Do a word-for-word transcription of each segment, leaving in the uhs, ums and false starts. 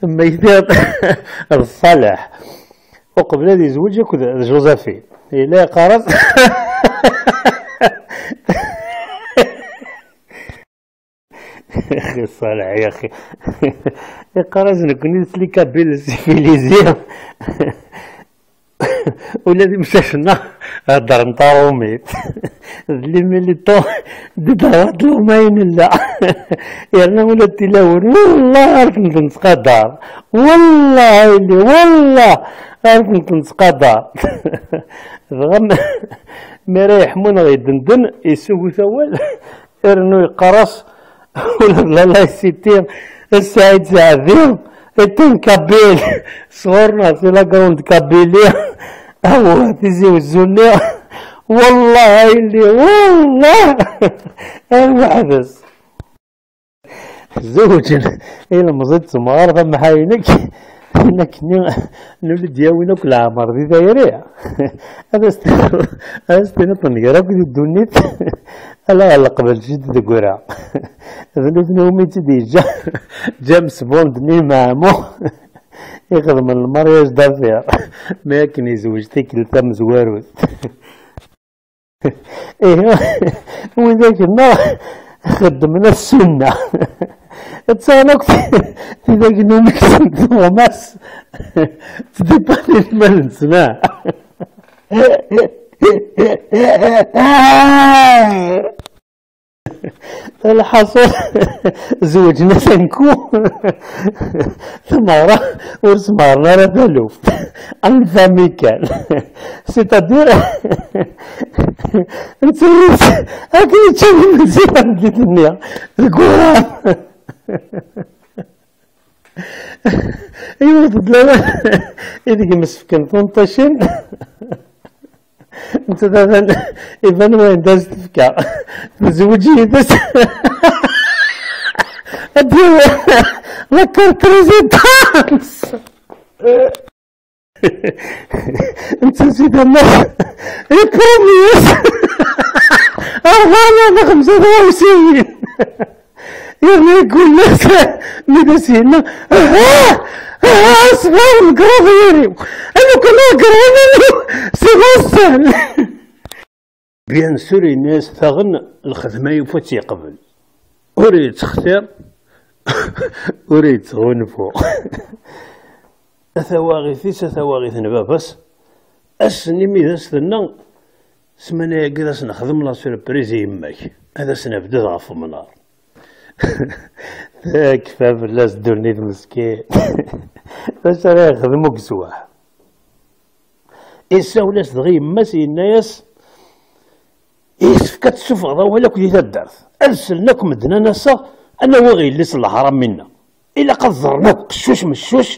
Mmektiɣ-d d Ṣaleḥ uqbel ad yezweǧ akked Josephine. Yella yeqqar-as, axi Ṣaleḥ, ya axi. Yeqqar-as, nekkni s les Kabyles civilisés. Ula d imcac-nneɣ heddren tarumit. D les militants de droite l'homme ay nella. Yerna ula d tilawin, wallah ar tent-nettqadar. Wallah a yelli, wallah ar tent-nettqadar. Dɣa m-, mi ara yeḥmu neɣ yeddenden, yessugut awal, irennu yeqqar-as, ula d la laïcité, Saɛid Saɛdi, est un kabyle, sɣur-neɣ, c'est la grande Kabylie, awa, Tizi Wezzu-nni, wallah a yelli, wallah, ar weḥd-s. Zewǧen ilemẓi d temɣart, amḥay-inek, akken nuli d-yawin akk leɛmer di tayri. Ad as-tiniḍ, ad as-tiniḍ tenger akk di ddunit, ala ɣer leqbel jid deg ura. D nutni umi tt-id-yeǧǧa James Bond-nni Maɛmu, ixedmen le mariage d'affaires, mi akken yezweǧ tikkelt tamezwarut. Ihi, widak-nneɣ xeddmen at Sunna. Ttaɣen akk tidak n umeksa n tuɣmas, ttdipanin iman-nsen, ah. Lḥaṣul, zewǧen-as anku. Tameɣra ur smeɣren ara taluft. Am famille kan. C'est-à-dire, netta yis akken yečča imensi tameddit-nni deg uɣram. Yiwet d lawan ideg msefken tunṭicin. Netta d aban, iban wayen d as-tefka. Tezweǧ yid-s. Ad d-yawi la carte présidence. Netta si tama, ipromis-as. Rbeɛ neɣ xemsa tɣawsiwin. Yerna yeggul-as mi d as-yenna, "Aha! Aha! Ṣber, negraḍ yir-iw! Alukan ad greɣ iman-iw si ɣassan!" Bien sûr, yenna-yas daɣen lxedma yufa-tt yeqbel. Ur yettextir, ur yettɣunfu. A tawaɣit-is, a tawaɣit n baba-s, ass-nni mi d as-tenna, "Ssmana-agi ad as-nexdem la surprise i yemma-k, ad as-nabded ɣef umnar." Tekfa fell-as ddunit meskin. D acu ara yexdem ugeswaḥ? Isawel-as dɣi yemma-s, yenna-yas, "Yessefk ad tessufɣeḍ awal akk di taddart. Ad slen akk medden ad n-aseɣ, ad n-awiɣ yelli-s n leḥram-inna. Ilaq ad ẓren akk qeccuc meccuc,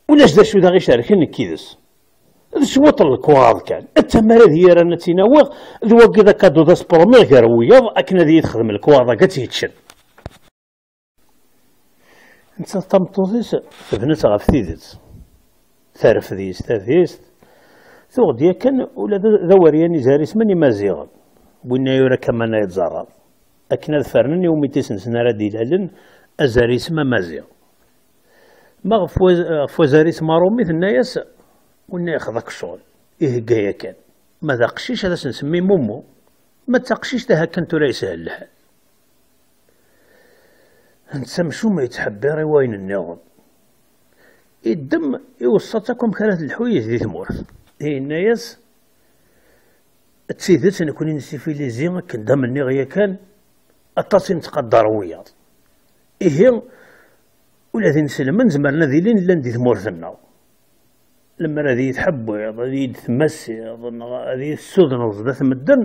ulac d acu d aɣ-icerken nekk yid-s. D cwiṭ n lekwaɣeḍ kan, d tamara d yiran ad tt-in-awiɣ, d wagi d akadu d aspromiɣ gar wiyaḍ akken ad iyi-texdem lekwaɣeḍ-agi ad tt-yeččen." Nettat tameṭṭut-is tebna-tt ɣef tidet. Terfed yes tadist, tuɣ-d yakan ula d, d aweryan izar isem n Imaziɣen, winna yura Kamana Yettẓerrab, akken ad fernen i umitis-nsen ara d-ilalen azar isem Amaziɣ. Ma ɣef wa-, ɣef wazar isem aṛumi, tenna-yas, "Winna yexḍa-k ccɣel, ihegga yakan. Ma d aqcic ad as-nsemmi Mumu, ma d taqcict aha kan tura yeshel lḥal." Netta amcum yettḥebbiṛ i wayen nniḍen. Iddem, iweṣṣa-tt akk amek ara telḥu yid di tmurt. Yenna-yas, "D tidet, nekkni nessifilizi akken d am-nniɣ yakan, aṭas i nettqadar wiyaḍ. Ihi, ula d inselmen zemren ad ilin llan di tmurt-nneɣ. Lemmer ad iyi-tḥebbiḍ, ad iyi-d-tmasiḍ, neɣ ad iyi-tessudneḍ zdat medden,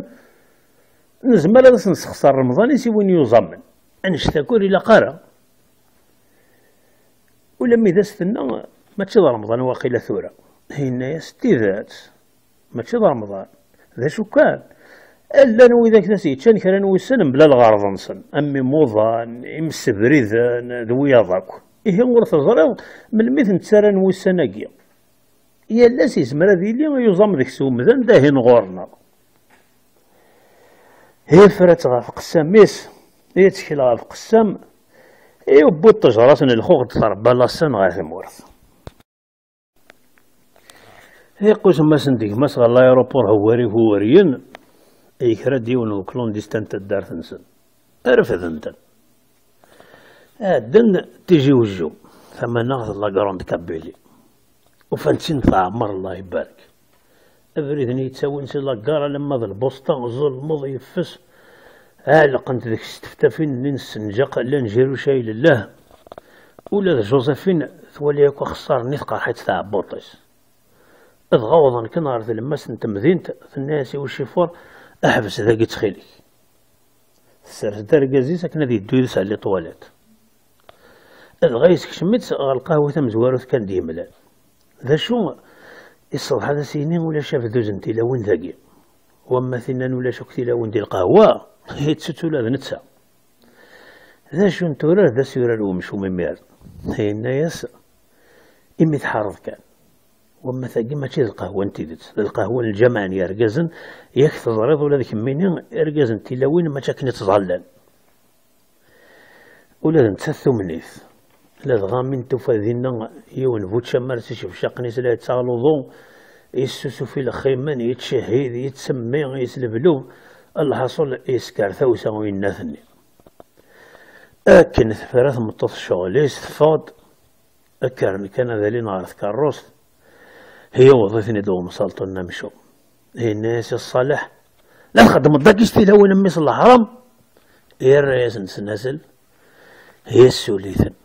nezmer ad as-nessexṣer Remḍan-is i win yuẓamen. Annect-agi ur ilaq ara." Ulammi d as-tenna, "Mačči d Remḍan waqila tura." Yenna-yas, "D tidet, mačči d Remḍan. D acu kan, llan widak d as-yeččan kra n wussan mebla lɣerḍ-nsen, am imuḍan, imsebriden, d wiyaḍ akk. Ihi ur teẓriḍ melmi i ten-ttarran wussan-agi. Yal ass yezmer ad yili yuẓam deg-s umdan dahin ɣur-neɣ." Yefra-tt ɣef qessam-is, yettkel ɣef qessam, iwwi ṭṭejra-s n lxuɣ d terba laṣan ɣer tmurt. Iqusem-asen d gma-s ɣer l'aéroport Hwari Hwariyen, yekra-d yiwen n uklondistan n taddart-nsen. Refden-ten. Ɛedden Tizi Wezzu, tamaneɣt n la Grande Kabylie. Ufan-tt-in teɛmer, Allah ibarek. Abrid-nni yettawin si la gare alamma d lbusṭa, ẓelmeḍ yeffes. Ɛelqent deg-s teftafin-nni n ssenǧaq, llan jiruca i lellah. Ula d Josephine twala yakk axeṣṣar-nni, tqerḥ-itt tɛebbuṭ-is. Dɣa wwḍen kan ɣer tlemmast n temdint, tenna-yas i ucifuṛ: "Ḥbes dagi ttxil-k." Tessers-d argaz-is akken ad yeddu yid-s ɣer les toilettes. Dɣa yeskcem-itt ɣer lqahwa tamezwarut kan d-yemlan. D acu, iṣṣeḍḥa ad as-yini ulac abduz n tilawin dagi. Wamma t-innan ulac akk tilawin di lqahwa, yettett ula d netta. D acu n turar d as-yurar wemcum imiren? Yenna-yas: "Imi tḥareḍ kan. Wamma tagi mačči d lqahwa n tidet, d lqahwa n lǧameɛ n yergazen, yak teẓriḍ ula d kemmini, irgazen n tilawin mačči akken i ttẓallan." Ula d nettat tumen-it. Ladɣa mi n-tufa dinna yiwen bu tcamar s icebcaqen-is la yettaɣ luḍu, yessusuf ilexximen, yettcehhid, yettsemmi, yesleblub, lḥaṣul yesker tawsa uyennat-nni. Akken tefra tmeṭṭut ccɣel-is, teffeɣ-d, kkren kan ad alin ɣer tkeṛṛust, yewweḍ-iten-id umsalṭu-nni amcum. Yenna-yas i Ṣṣaleḥ: "La txeddmeḍ dagi s tilawin a mmi-s n leḥram?" Yerra-yasen-d s nnazal, yessuli-ten.